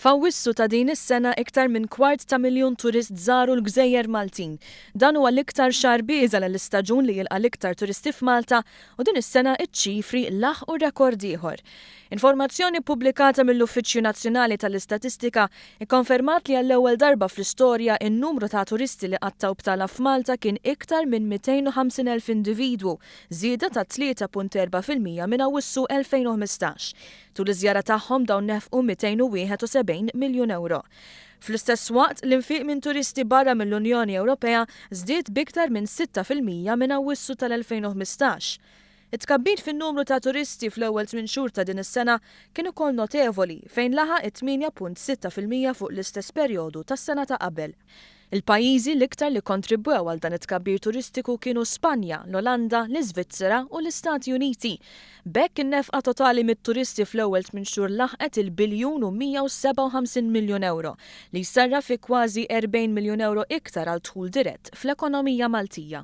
F'Awwissu ta' din is-sena iktar minn kwart ta' miljun turist żaru l-gżejjer Maltin. Dan huwa l-iktar xahar bieżel għall-istaġun li jilqa' l-iktar turisti f'Malta u din is-sena ċ-ċifri laħqu rekord ieħor. Informazzjoni ppubblikata mill-Uffiċċju Nazzjonali tal-Istatistika kkonfermat li għall-ewwel darba fl-istorja n-numru ta' turisti li qattgħu btala f'Malta kien iktar minn 250,000 individwu, żieda ta' 3.4% minn Awwissu 2015. Tul iż-żjara tagħhom dawn nefqu 271 miljun ewro. Fl-istess waqt, l-infiq minn turisti barra mill-Unjoni Ewropea żdied b'iktar minn 6% minn Awwissu tal-2015. It-tkabbir fin-numru ta' turisti fl-ewwel tmien xhur ta' din is-sena kien ukoll notevoli fejn laħaq it-8.6% fuq l-istess perjodu tas-sena ta' qabel. Il-pajjiżi l-iktar li kkontribwew għal dan it-tkabbir turistiku kienu Spanja, l-Olanda, l-Iżvizzera u l-Istati Uniti. B'hekk in-nefqa totali mit-turisti fl-ewwel tmien xhur laħqet il-biljun u 157 miljun ewro, li jsarraf fi kważi 40 miljun ewro iktar għal dħul dirett fl-ekonomija Maltija.